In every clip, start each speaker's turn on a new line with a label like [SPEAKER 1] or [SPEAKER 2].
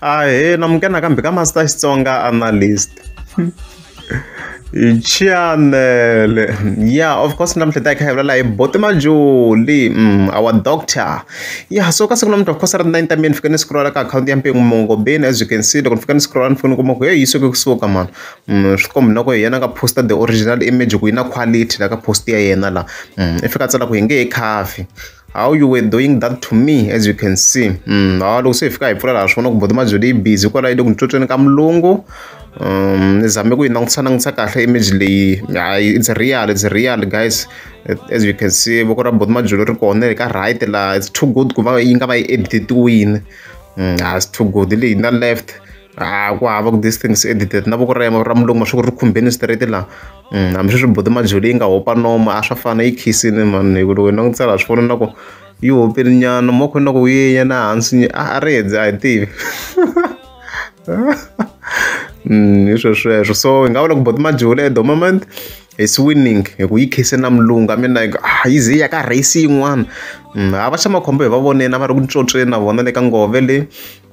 [SPEAKER 1] Ahee, namukela nakambe ka Master Xitsonga Analyst channel. Yeah, of course namuntlha ta hi kha hi vulavula hi Boti Majuli, our doctor. Yeah, so ka siku namuntlha, of course, ri 9 ta mina, ni fike ni scrolla ka akhawunti ya Mpingu Mongobeni. As you can see, loko ni fika ni scrolla, ni fike ni kuma ku hey, yi suke kusuka mani. Swi kombi na ku hi yena nga posta the original image, ku yi na quality la ka post ya yena la. I fika a tsala ku hi nge he khafi, how you were doing that to me. As you can see, ha loko se hi fika hi pfula laha, swi vona ku Boti Majuli yi busy kwala, yi le ku ntswotsweni ka mulungu. Ni zame ku yi langutisa langutisa kahle image leyi. Hayi, it's real, it's real, guys. As you can see, voko ra Boti Majuli ri kona ka right la. It's too good ku va yi nga va yi editiwini. It's too good leyi na left. Ah, ku hava ku these things edited na voko ra yena ra mulungu, ma swi ku ri khumbeni straight la. Hambi sweswi Boti Majuli yi nga hopa nomo, a swa fana, yi khisini mani, hi ku loko hi langutisa laha, swi vona na ku yi hopile nyana mo khona ku yi ya na hansi a ri a hi tivi. Hi swo sweswo. So hi nga vula ku Boti Majuli at the moment is winning, hi ku yi khise na mulungu. I mean, like, ah, yi ze yi ya ka race yin'wana. Ha va xa makhombo hi va voneni a va ri ku ntswotsweni na vona le ka ngove le.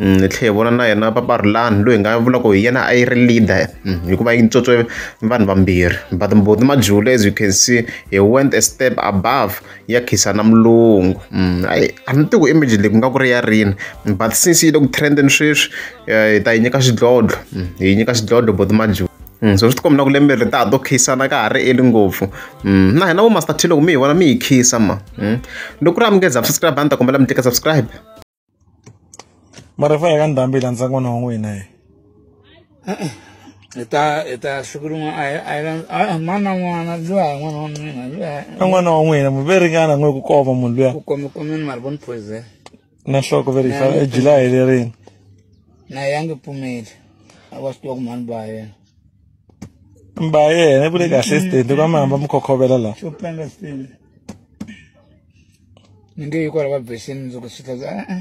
[SPEAKER 1] Hi tlhela hi vona na yena Paparulani, loyi hi nga vula ku hi yena a yi ri leader, hikuva yi ntswotswe vanhu vambirhi. But Boti Majuli, as you can see, he went a step above, ya khisa na mulungu. Ayi, a ni tivi ku image leyi ku nga ku ri ya rini, but since yi le ku trendeni sweswi, hi ta yi nyika xidlodlo. Hi yi nyika xidlodlo Boti Majuli. So swi tikomba na ku lembe leri ta ha to khisana ka ha ri early ngopfu. Na hina vo Master T, loko mi hi vona mi hi khisa ma. Loko ku ri amukeza subscribe, a ni ta kombela mi tlika subscribe.
[SPEAKER 2] Mara fa hi ka ndhambi landza n'wana wa n'wina hi.
[SPEAKER 3] Hi ta siku rin'wana a hi mana n'wana luya, hi n'wana wa mina luya.
[SPEAKER 2] Ka n'wana wa n'wina mu ve ringana n'we ku koma munhu luya.
[SPEAKER 3] Ku kome komeni, mara vo ni poison.
[SPEAKER 2] Na nhloko ve ri fa July lerini.
[SPEAKER 3] Na ya nge pfumeli, a va swi tiva ku mhani ba yena.
[SPEAKER 2] Mba yena i vule kahle stendi ka mamba mi khokhovela la.
[SPEAKER 3] Xo penga stendi, ni nge yi kwala va beseni, mundzuku swi ta e-e.